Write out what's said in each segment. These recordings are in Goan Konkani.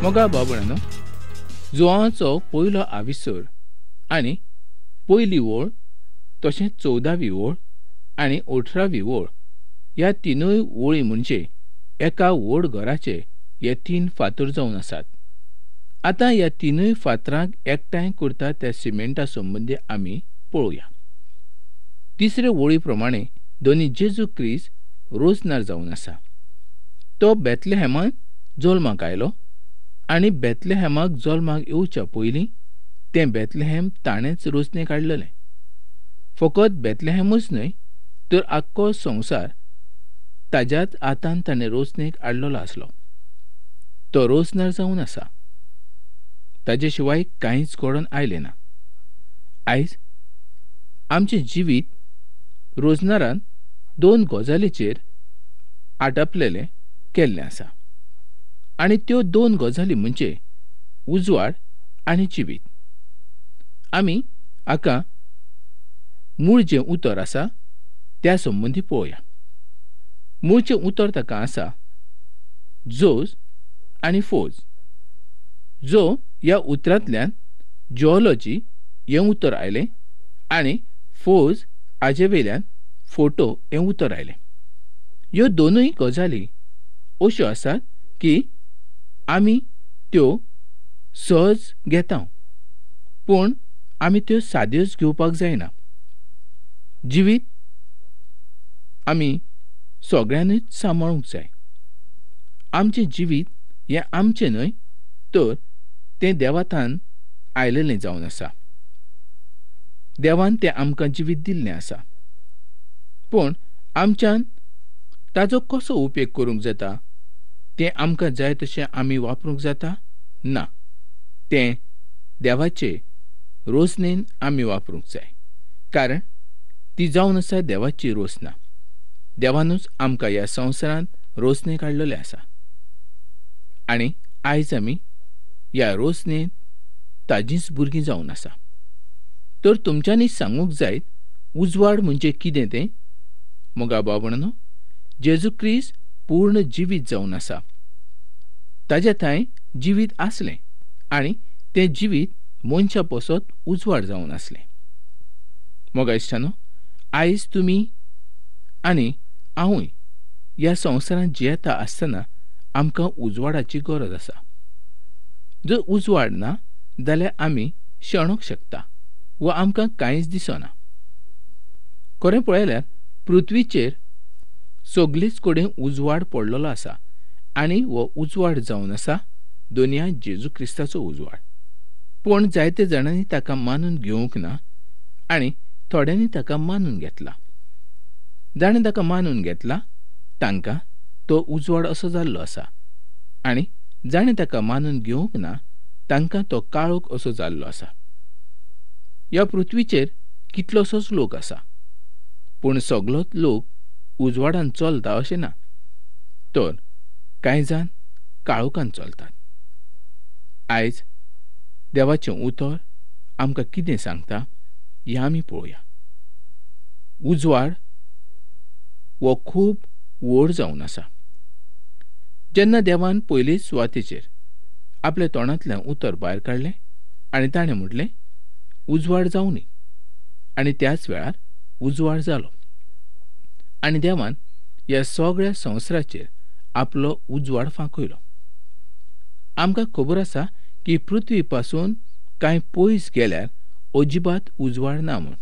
मोगा बाबणानो, जुवांचो पयलो आविसर आनी पयली ओळ तशेंच 14वी ओळ आनी 18वी ओळ ह्या तिनूय ओळी म्हणजे एका व्हड घराचे हे 3 फातर जावन आसात. आतां ह्या तिनूय फातरांक एकठांय करता त्या सिमेंटा संबंदी आमी पळोवया. तिसरे ओळी प्रमाणे दोनी जेजू क्रिस्त रोजनार जावन आसा. तो बेथलेहेमान जल्माक आयलो आनी बेथलेहेमाक जल्माक येवच्या पयलीं तें बेथलेहेम ताणेंच रोजने काडलेलें. फकत बेथलेहेमूच न्हय तर आख्खो संवसार ताज्याच हातान ताणें रोजनेक हाडलेलो आसलो. तो रोजनार जावन आसा. ताजे शिवाय कांयच घडोवन आयलें ना. आयज आमचें जिवीत रोजनारान 2 गजालीचेर आटपलेलें केल्लें आसा आनी त्यो 2 गजाली म्हणजे उजवाड आनी जिवीत. आमी हाका मूळ जें उतर आसा त्या संबंदी पळोवया. मूळचें उतर ताका आसा जोज आनी फोज. जो ह्या उतरांतल्यान जिओलॉजी हें उतर आयलें आनी फोज हाजे वयल्यान फोटो हें उतर आयलें. ह्यो दोनूय गजाली अश्यो आसात की आमी त्यो सहज घेता, पूण आमी त्यो साद्योच घेवपाक जायना. जिवीत आमी सगळ्यांनीच सांबाळूंक जाय. आमचें जिवीत हें आमचें न्हय तर तें देवातान आयलेलें जावन आसा. देवान तें आमकां जिवीत दिल्लें आसा, पूण आमच्यान ताजो कसो उपेग करूंक जाता, तें आमकां जाय तशें आमी वापरूंक जाता ना. तें देवाचे रोसनेन आमी वापरूंक जाय, कारण ती जावन आसा देवाची रोसना. देवानूच आमकां ह्या संवसारांत रोसने काडलेले आसा आनी आयज आमी ह्या रोसनेंत ताजींच भुरगीं जावन आसा. तर तुमच्यांनी सांगूंक जायत उजवाड म्हणजे कितें तें. मोगा बाबणानो, जेजू क्रिस्त पूर्ण जिवीत जावन आसा. ताज्या थंय जिवीत आसलें आनी तें जिवीत मनशा पसत उजवाड जावन आसलें. मोगा इश्टानो, आयज तुमी आनी हांवूय ह्या संवसारांत जियेता आसतना आमकां उजवाडाची गरज आसा. जर उजवाड ना जाल्यार आमी शेणोवंक शकता वा आमकां कांयच दिसना. खरें पळयल्यार पृथ्वीचेर सगळीच कडेन उजवाड पडलेलो आसा आनी हो उजवाड जावन आसा दोनया जेजू क्रिस्ताचो उजवाड. पूण जायते जाणांनी ताका मानून घेवंक ना आनी थोड्यांनी ताका मानून घेतला. जाणें ताका मानून घेतला तांकां तो उजवाड असो जाल्लो आसा आनी जाणें ताका मानून घेवंक ना तांकां तो काळोख असो जाल्लो आसा. ह्या पृथ्वीचेर कितलोसोच लोक आसा, पूण सगळोच लोक उजवाडान चलता अशें ना, तर कांय जाण काळोखान चलतात. आयज देवाचें उतर आमकां कितें सांगता हें आमी पळोवया. उजवाड हो खूब व्हड जावन आसा. जेन्ना देवान पयलीच सुवातेचेर आपल्या तोंडांतल्यान उतर भायर काडलें आनी ताणें म्हटलें उजवाड जावनी, आनी त्याच वेळार उजवाड जालो आनी देवान ह्या सगळ्या संवसाराचेर आपलो उजवाड फांकयलो. आमकां खबर आसा की पृथ्वी पासून कांय पयस गेल्यार अजिबात उजवाड ना म्हूण.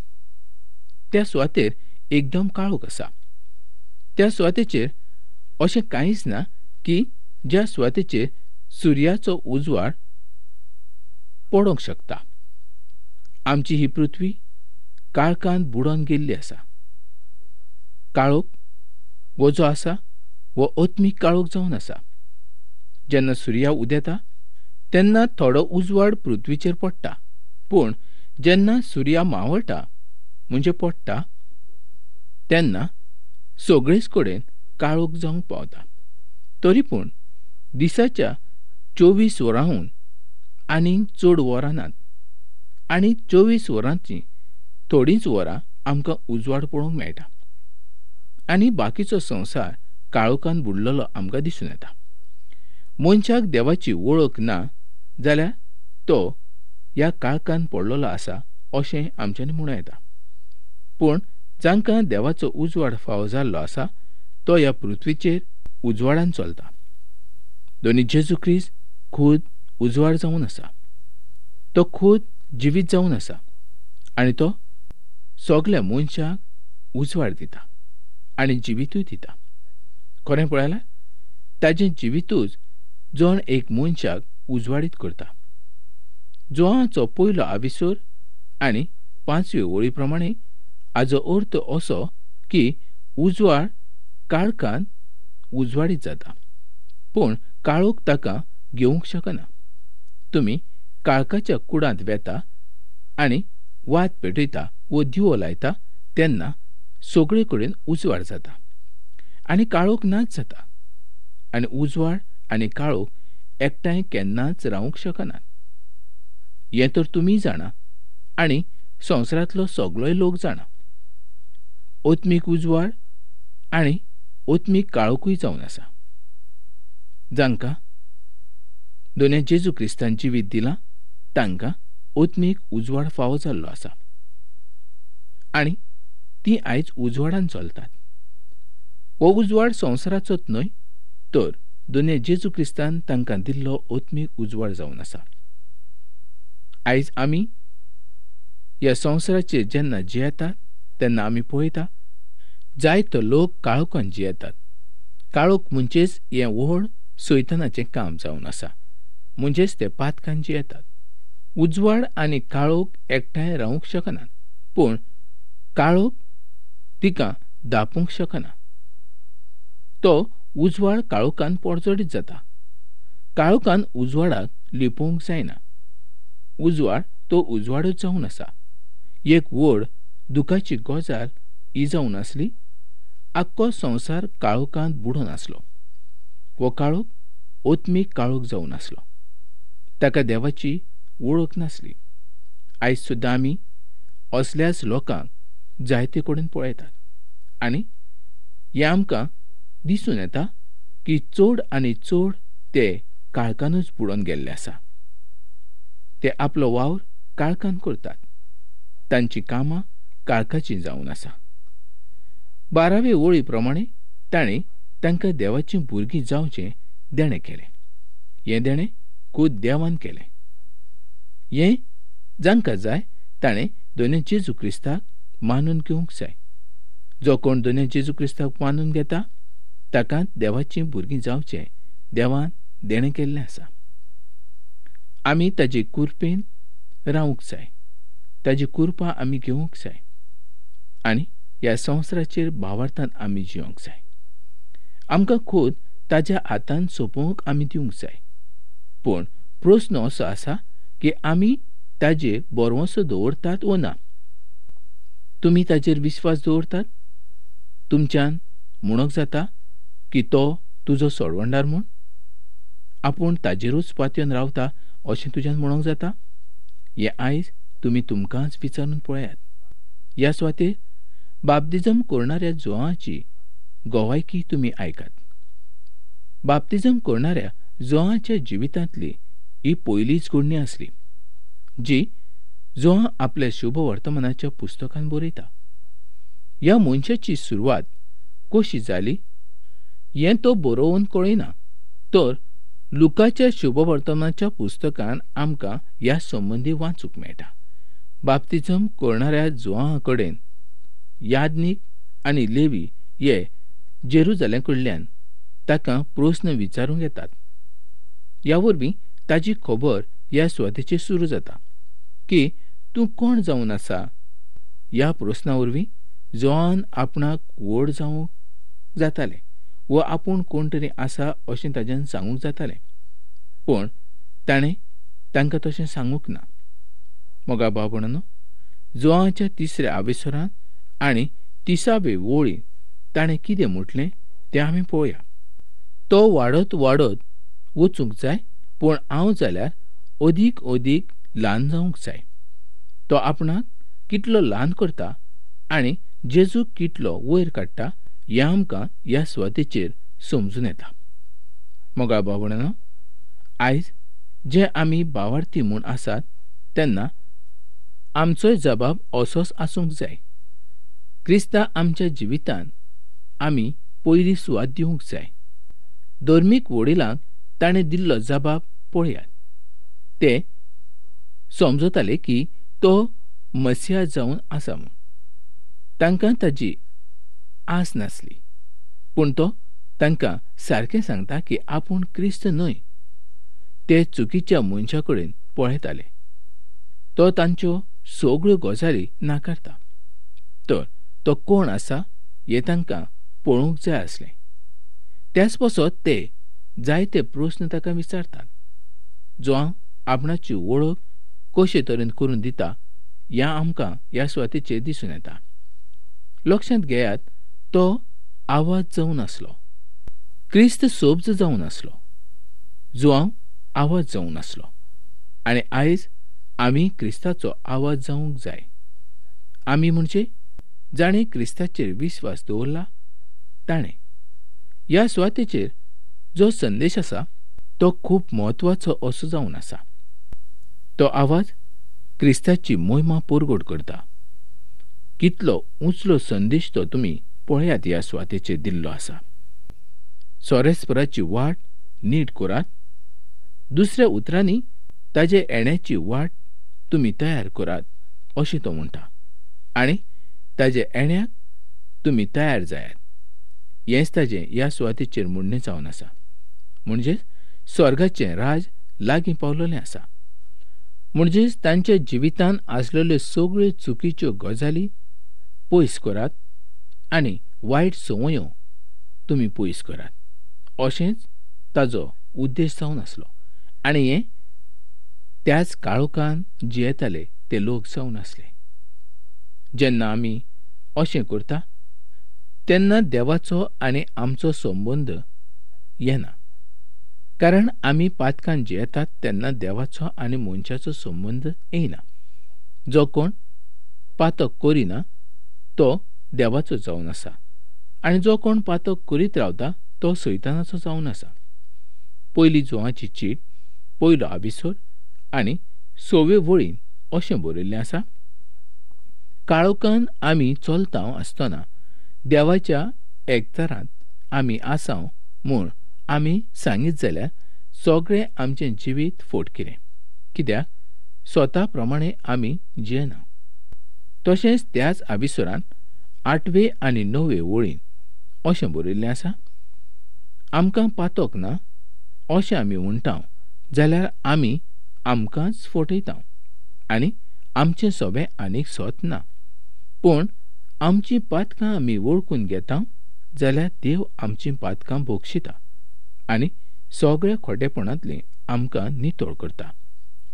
त्या सुवातेर एकदम काळोख आसा. त्या सुवातेचेर अशें कांयच ना की ज्या सुवातेचेर सुर्याचो उजवाड पडोंक शकता. आमची ही पृथ्वी काळखान बुडोन गेल्ली आसा. काळोख हो जो आसा हो आत्मीक काळोख जावन आसा. जेन्ना सुर्या उदेता तेन्ना थोडो उजवाड पृथ्वीचेर पडटा, पूण जेन्ना सुर्या मावळटा म्हणजे पडटा तेन्ना सगळेच कडेन काळोख जावंक पावता. तरी पूण दिसाच्या 24 वरांहून आनीक चड वरां नात आनी 24 वरांची थोडींच वरां आमकां उजवाड पळोवंक मेळटा आनी बाकीचो संवसार काळोखान बुडलेलो आमकां दिसून येता. मनशाक देवाची वळख ना जाल्यार तो ह्या काळखान पडलेलो आसा अशें आमच्यांनी म्हणूं येता. पूण जांकां देवाचो उजवाड फावो जाल्लो आसा तो ह्या पृथ्वीचेर उजवाडान चलता. दोनी जेजू क्रिस्त खुद उजवाड जावन आसा. तो खुद जिवीत जावन आसा आनी तो सगल्या मनशाक उजवाड दिता आनी जिवितूय दिता. खरें पळयल्यार ताजें जिवितूच जण एक मनशाक उजवाडीत करता. जुआंवाचो पयलो आविसर आनी 5वे ओळी प्रमाणे हाजो अर्थ असो की उजवाड काळखान उजवाडीत जाता, पूण काळोख ताका घेवंक शकना. तुमी काळखाच्या कुडांत वेता आनी वात पेटयता वो दिवो लायता तेन्ना सगळे कडेन उजवाड जाता आनी काळोख नाच जाता. आनी उजवाड आनी काळोख एकठांय केन्नाच रावंक शकनात हें तर तुमी जाणा आनी संवसारांतलो सगळोय लोक जाणा. आत्मीक उजवाड आनी आत्मीक काळोखूय जावन आसा. जांकां दोन्या जेजू क्रिस्तान जिवीत दिलां तांकां आत्मीक उजवाड फावो जाल्लो आसा आनी ती आयज उजवाडान चलतात. हो उजवाड संवसाराचोच न्हय तर दोन्या जेजू क्रिस्तान तांकां दिल्लो आत्मीक उजवाड जावन आसा. आयज आमी ह्या संवसाराचेर जेन्ना जियेतात तेन्ना आमी पळयता जायतो लोक काळोखान जियेतात. काळोख म्हणजेच हें व्हड सैतानाचें काम जावन आसा, म्हणजेच ते पातकान जियेतात. उजवाड आनी काळोख एकठांय रावंक शकनात, पूण काळोख तिका दापूंक शकना. तो उजवाड काळोखान पोडजडीत जाता. काळोखान उजवाडाक लिपोवंक जायना. उजवाड तो उजवाडूच जावन आसा. एक व्हड दुखाची गजाल ही जावन आसली, आख्खो संवसार काळोखांत बुडून आसलो. हो काळोख आत्मीक काळोख जावन आसलो. ताका देवाची वळख नासली. आयज सुद्दां आमी असल्याच लोकांक जायते कडेन पळयतात आनी हें आमकां दिसून येता की चड आनी चड ते काळखानूच बुडून गेल्ले आसा. ते आपलो वावर काळखान करतात. तांची कामां काळखाचीं जावन आसा. 12वे ओळी प्रमाणे ताणें तांकां देवाचीं भुरगीं जावचें देणें केलें. हें देणें खुद देवान केलें. हें जांकां जाय ताणें दोन्या जेजू क्रिस्ताक मानून घेवंक जाय. जो कोण दोन्या जेजू क्रिस्ताक मानून घेता ताका देवाचीं भुरगीं जावचें देवान देणें केल्लें आसा. आमी ताजे कुरपेन रावंक जाय. ताजी कुरपा आमी घेवंक जाय आनी ह्या संवसाराचेर भावार्थान आमी जिवंक जाय. आमकां खुद ताज्या हातान सोंपोवंक आमी दिवंक जाय. पूण प्रस्न असो आसा की आमी ताजेर भरवंसो दवरतात वो ना. तुमी ताजेर विश्वास दवरतात? तुमच्यान म्हणूंक जाता की तो तुजो सोडवणदार म्हूण? आपूण ताजेरूच पातयेवन रावता अशें तुज्यान म्हणूंक जाता? हें आयज तुमी तुमकांच विचारून पळयात. ह्या सुवातेर बाप्तिजम करणाऱ्या जुआंवाची गवायकी तुमी आयकात. बाप्तिजम करणाऱ्या जुआंवाच्या जिवितांतली ही पयलीच घडणी आसली जी जुआंव आपल्या शुभवर्तमानाच्या पुस्तकान बरयता. ह्या मनशाची सुरवात कशी जाली हें तो बरोवन कळयना, तर लुकाच्या शुभवर्तमानाच्या पुस्तकान आमकां ह्या संबंदी वाचूंक मेळटा. बाप्तिजम करणाऱ्या जुआंवा कडेन याज्ञीक आनी लेवी हे जेरुजालेम कडल्यान ताका प्रस्न विचारूंक येतात. ह्या वरवीं ताजी खबर ह्या सुवातेचेर सुरू जाता की तूं कोण जावन आसा. ह्या प्रस्ना वरवीं जुआंवान आपणाक व्हड जावंक जातालें व आपूण कोण तरी आसा अशें ताज्यान सांगूंक जातालें, पूण ताणें तांकां तशें सांगूंक ना. मोगा भाव-भयणांनो, जुआंवाच्या 3ऱ्या आवेसरांत आनी 30वे ओळींत ताणें कितें म्हटलें तें आमी पळोवया. तो वाडत वाडत वचूंक जाय, पूण हांव जाल्यार अदीक अदीक ल्हान जावंक जाय. तो आपणाक कितलो ल्हान करता आनी जेजू कितलो वयर काडटा हें आमकां ह्या सुवातेचेर समजून येता. मोगा भाव-भयणांनो, आयज जे आमी भावार्थी म्हूण आसात तेन्ना आमचोय जबाब असोच आसूंक जाय. क्रिस्ता आमच्या जिवितांत आमी पयली सुवात दिवंक जाय. धर्मीक वडिलांक ताणें दिल्लो जबाब पळयात. ते समजताले की तो मसिया जावन आसा म्हूण. तांकां ताजी आस नासली, पूण तो तांकां सारकें सांगता की आपूण क्रिस्त न्हय. ते चुकीच्या मनशा कडेन पळयताले. तो तांच्यो सगळ्यो गजाली नाकारता. तर तो कोण आसा हें तांकां पळोवंक जाय आसलें. त्याच पासत ते जायते प्रस्न ताका विचारतात. जो आपणाची वळख कशे तरेन करून दिता ह्या आमकां ह्या सुवातेचेर दिसून येता. लक्षांत घेयात, तो आवाज जावन आसलो. क्रिस्त सोब्ज जावन आसलो. जुआंव आवाज जावन आसलो. आनी आयज आमी क्रिस्ताचो आवाज जावंक जाय. आमी म्हणजे जाणें क्रिस्ताचेर विश्वास दवरला ताणें. ह्या सुवातेचेर जो संदेश आसा तो खूब म्हत्वाचो असो जावन आसा. तो आवाज क्रिस्ताची मोहिमा परगट करता. कितलो उंचलो संदेश तो तुमी पळयात ह्या सुवातेचेर दिल्लो आसा. सोरेस्पराची वाट नीट करात. दुसऱ्या उतरांनी ताजे येण्याची वाट तुमी तयार करात अशें तो म्हणटा. आनी ताजे येण्याक तुमी तयार जायात हेंच ताजें ह्या सुवातेचेर म्हणणें जावन आसा. म्हणजेच स्वर्गाचें राज लागीं पावलेलें आसा. म्हणजेच तांच्या जिवितांत आसलेल्यो सगळ्यो चुकीच्यो गजाली पयस करात आनी वायट संवयो तुमी पयस करात अशेंच ताजो उद्देश जावन आसलो. आनी हें त्याच काळोखान जियेताले ते लोक जावन आसले. जेन्ना आमी अशें करता तेन्ना देवाचो आनी आमचो संबंद येना. कारण आमी पातकान जियेतात तेन्ना देवाचो आनी मनशाचो संबंद येना. जो कोण पातक करिना तो देवाचो जावन आसा आनी जो कोण पातक करीत रावता तो सैतानाचो जावन आसा. पयली जुवांची चीट पयलो आबिसोर आनी सवे वळीन अशें बरयल्लें आसा, काळोखान आमी चलता आसतना देवाच्या एकचारांत आमी आसाव म्हूण आमी सांगीत जाल्यार सगळें आमचें जिवीत फोट कितें, कित्याक स्वता प्रमाणे आमी जियेना. तशेंच त्याच आबिसोरान 8वे आनी 9वे वळीन अशें बरयल्लें आसा, आमकां पातक ना अशें आमी म्हणटा जाल्यार आमी आमकांच फटयता आनी आमचें सोबें आनीक सोत ना. पूण आमचीं पातकां आमी वळखून घेता जाल्यार देव आमचीं पातकां भोगशिता आनी सगळ्या खोटेपणांतलीं आमकां नितळ करता,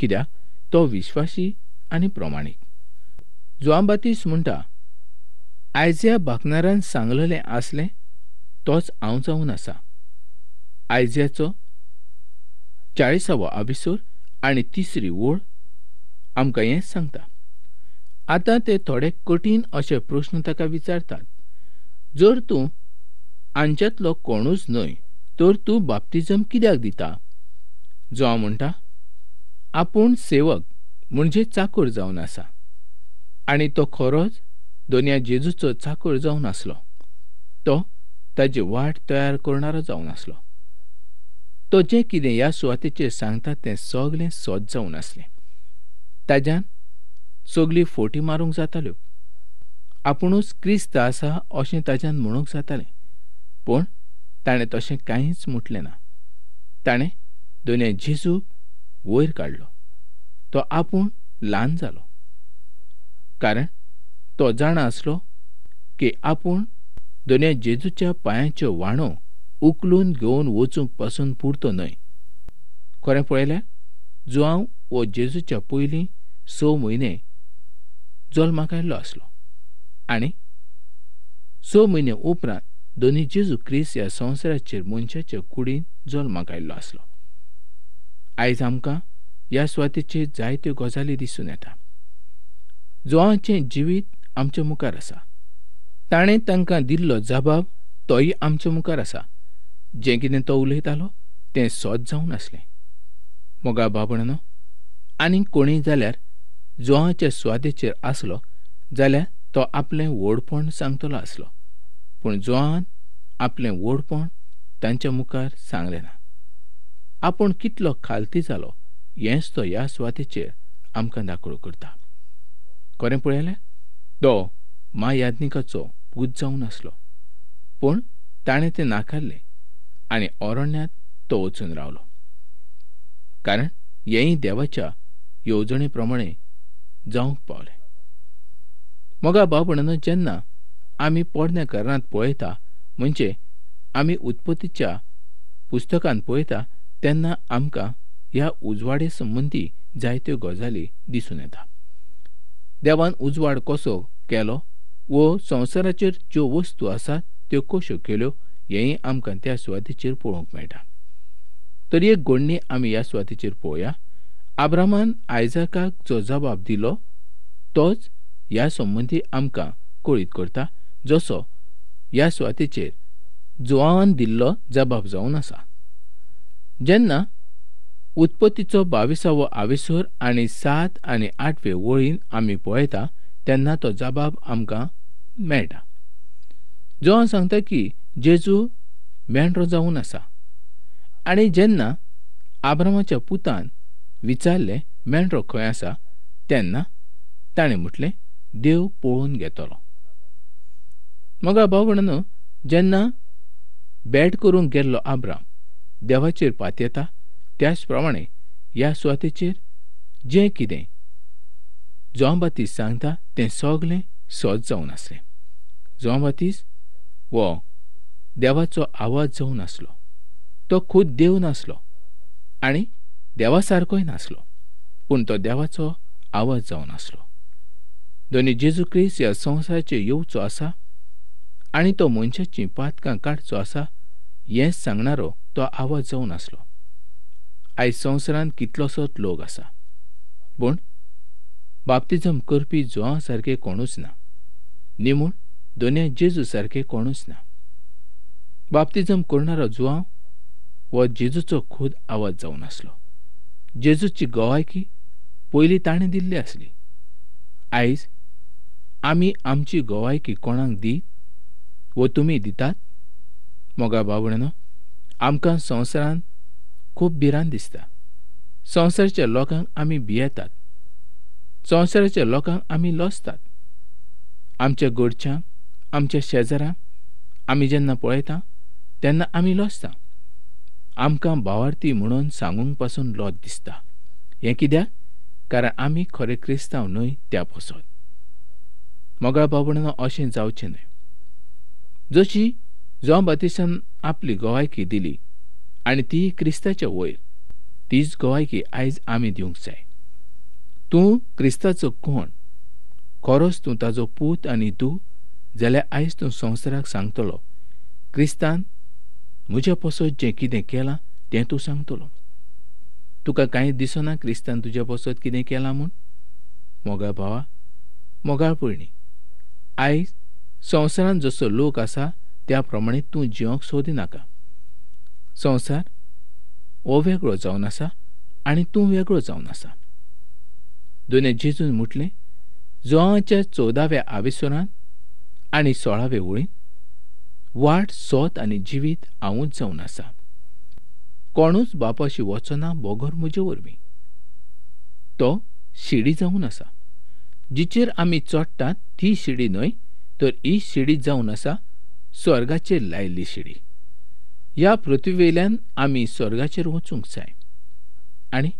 कित्याक तो विश्वासी आनी प्रमाणीक. जुआंव बातिस्त म्हणटा, आयज्या बाकनारान सांगलेलें आसलें तोच हांव जावन आसा. आयज्याचो 40वो आबिसोर आनी 3री ओळ आमकां हें सांगता. आतां ते थोडे कठीण अशे प्रस्न ताका विचारतात. जर तूं आमच्यांतलो कोणूच न्हय तर तूं बाप्तिजम कित्याक दिता? जुआंव म्हणटा आपूण सेवक म्हणजे चाकर जावन आसा. आनी तो खरोच दोनया जेजूचो चाकर जावन आसलो. तो ताजी वाट तयार करणारो जावन आसलो. तो जें कितें ह्या सुवातेचेर सांगता तें सगळें सत जावन आसलें. ताज्यान सगळी फोटी मारूंक जाताल्यो. आपुणूच क्रिस्त आसा अशें ताज्यान म्हणूंक जातालें, पूण ताणें तशें कांयच म्हटलें ना. ताणें दोनया जेजूक वयर काडलो. तो आपूण ल्हान जालो, कारण तो जाणा आसलो की आपूण दोनया जेजूच्या पांयांच्यो व्हाणो उखलून घेवन वचूंक पासून पुरतो न्हय. खरें पळयल्यार जुआंव हो जेजूच्या पयलीं 6 म्हयने जल्माक आयिल्लो आसलो आनी 6 म्हयने उपरांत दोनी जेजू क्रिस्त ह्या संवसाराचेर मनशाच्या कुडीन जल्माक आयिल्लो आसलो. आयज आमकां ह्या सुवातेचेर जायत्यो गजाली दिसून येता. जुआंवाचें जिवीत आमच्या मुखार आसा. ताणें तांकां दिल्लो जबाब तोय आमच्या मुखार आसा. जें कितें तो उलयतालो तें सत जावन आसलें. मोगा बाबणानो, आनीक कोणीय जाल्यार जुआंवाच्या सुवातेचेर आसलो जाल्यार तो आपलें व्हडपण सांगतलो आसलो, पूण जुआंवान आपलें व्हडपण तांच्या मुखार सांगलें ना. आपूण कितलो खालती जालो हेंच तो ह्या सुवातेचेर आमकां दाखोवो करता. खरें पळयल्यार तो म्हायाज्ञिकाचो पूत जावन आसलो, पूण ताणें तें नाकारलें आनी अरण्यांत तो वचून रावलो, कारण हेंय देवाच्या येवजणे प्रमाणे जावंक पावलें. मोगा भाव भयणांनो, जेन्ना आमी पोरण्या करारांत पळयता, म्हणजे आमी उत्पत्तीच्या पुस्तकांत पळयता, तेन्ना आमकां ह्या उजवाडे संबंदी जायत्यो गजाली दिसून येता. देवान उजवाड कसो केलो वो संवसाराचेर ज्यो वस्तू आसात त्यो कश्यो केल्यो हेंय आमकां त्या सुवातेचेर पळोवंक मेळटा. तर एक घडणी आमी ह्या सुवातेचेर पळोवया. आब्रामान आयजाकाक जो जबाब दिलो तोच ह्या संबंदी आमकां कळीत करता, जसो ह्या सुवातेचेर जुआंवान दिल्लो जबाब जावन आसा. जेन्ना उत्पत्तीचो 22वो आवेसर आनी 7 आनी 8वे वळीन आमी पळयता तेन्ना तो जबाब आमकां मेळटा. जुआंव सांगता की जेजू मेंढरो जावन आसा, आनी जेन्ना आब्रामाच्या पुतान विचारलें मेंढरो खंय आसा तेन्ना ताणें म्हटलें देव पळोवन घेतलो. मोगा भाव भयणांनो, जेन्ना बेट करूंक गेल्लो आब्राम देवाचेर पातयेता, त्याच प्रमाणे ह्या सुवातेचेर जें कितें जुआंव बातीस सांगता तें सगलें सत जावन आसलें. जुआंव बातीस हो देवाचो आवाज जावन आसलो. तो खुद देव नासलो आनी देवा सारकोय नासलो, पूण तो देवाचो आवाज जावन आसलो. धनी जेजू क्रिस्त ह्या संवसाराचेर येवचो आसा आनी तो मनशाचीं पातकां काडचो आसा हें सांगणारो तो आवाज जावन आसलो. आयज संवसारांत कितलोसोच लोक आसा, पूण बाप्तिजम करपी जुआंवा सारके कोणूच ना, निमूण दोनया जेजू सारके कोणूच ना. बाप्तिजम करणारो जुआंव हो जेजूचो खुद आवाज जावन आसलो. जेजूची गवायकी पयलीं ताणें दिल्ली आसली. आयज आमी आमची गवायकी कोणाक दीत वो तुमी दितात? मोगा भाव भयणांनो, आमकां संवसारांत खूब भिरांत दिसता. संवसाराच्या लोकांक आमी भियेतात, संवसाराच्या लोकांक आमी लजतात. आमच्या घरच्यांक, आमच्या शेजारांक आमी जेन्ना पळयता तेन्ना आमी लजता. आमकां भावार्थी म्हणून सांगूंक पासून लज दिसता. हें कित्याक? कारण आमी खरे क्रिस्तांव न्हय त्या पसत. मोगा भाव भयणांनो, अशें जावचें न्हय. जशी जुआंव बातिसान आपली गवायकी दिली आनी ती क्रिस्ताच्या वयर, तीच गवायकी आयज आमी दिवंक जाय. तूं क्रिस्ताचो कोण, खरोच तूं ताजो पूत आनी तूं जाल्यार आयज तूं संवसाराक सांगतलो क्रिस्तान म्हज्या पसत जें कितें केलां तें तूं सांगतलो. तुका कांय दिसना क्रिस्तान तुज्या पसत कितें केलां म्हूण? मोगाळ भावा, मोगाळ भयणी, आयज संवसारांत जसो लोक आसा त्या प्रमाणे तूं जिवंक सोदिनाका. संवसार हो वेगळो जावन आसा आनी तूं वेगळो जावन आसा. दोने जेजून म्हटलें जुआंवाच्या 14व्या आवेसरांत आनी 16वे वळींत, वाट सोत आनी जिवीत हांवूच जावन आसा, कोणूच बापाशी वचना बगर म्हजे वरवीं. तो शिडी जावन आसा, जिचेर आमी चडटात ती शिडी न्हय, तर ही शिडी जावन आसा स्वर्गाचेर लायिल्ली शिडी. ह्या पृथ्वीवेल्यान आमी स्वर्गाचेर वचूंक जाय आनी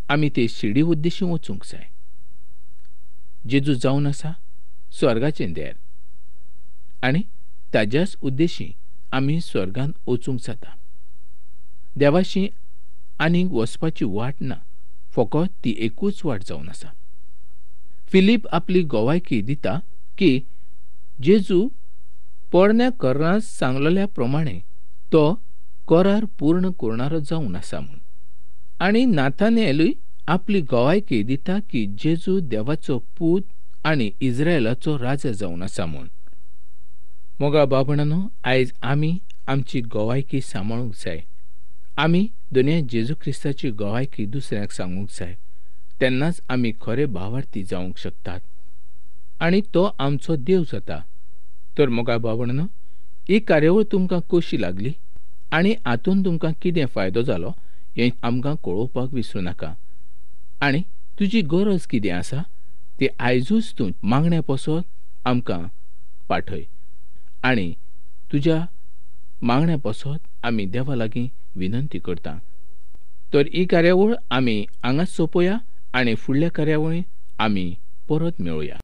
आमी ते शिडी उद्देशी वचूंक जाय. जेजू जावन आसा स्वर्गाचें देर आनी ताज्याच उद्देशी आमी स्वर्गांत वचूंक जाता. देवाशी आनीक वचपाची वाट ना, फकत ती एकूच वाट जावन आसा. फिलीप आपली गवायकी दिता की जेजू पोरण्या करारांत सांगलेल्या प्रमाणे तो करार पूर्ण करणारो जावन आसा म्हूण, आनी नाथानेलूय आपली गवायकी दिता की जेजू देवाचो पूत आनी इस्रायलाचो राजा जावन आसा म्हूण. मोगा बाबणानो, आयज आमी आमची गवायकी सांबाळूंक जाय. आमी धनया जेजू क्रिस्ताची गवायकी दुसऱ्यांक सांगूंक जाय. तेन्नाच आमी खरे भावार्थी जावंक शकतात आनी तो आमचो देव जाता. तर मोगाळ भाव-भयणांनो, ही कार्यावळ तुमकां कशी लागली आनी हातूंत तुमकां कितें फायदो जालो हें आमकां कळोवपाक विसरूं नाका. आनी तुजी गरज कितें आसा ती आयजूच तूं मागण्या पासत आमकां पाठय आनी तुज्या मागण्या पासत आमी देवा लागीं विनंती करता. तर ही कार्यावळ आमी हांगाच सोंपोवया आनी फुडल्या कार्यावळींत आमी परत मेळुया.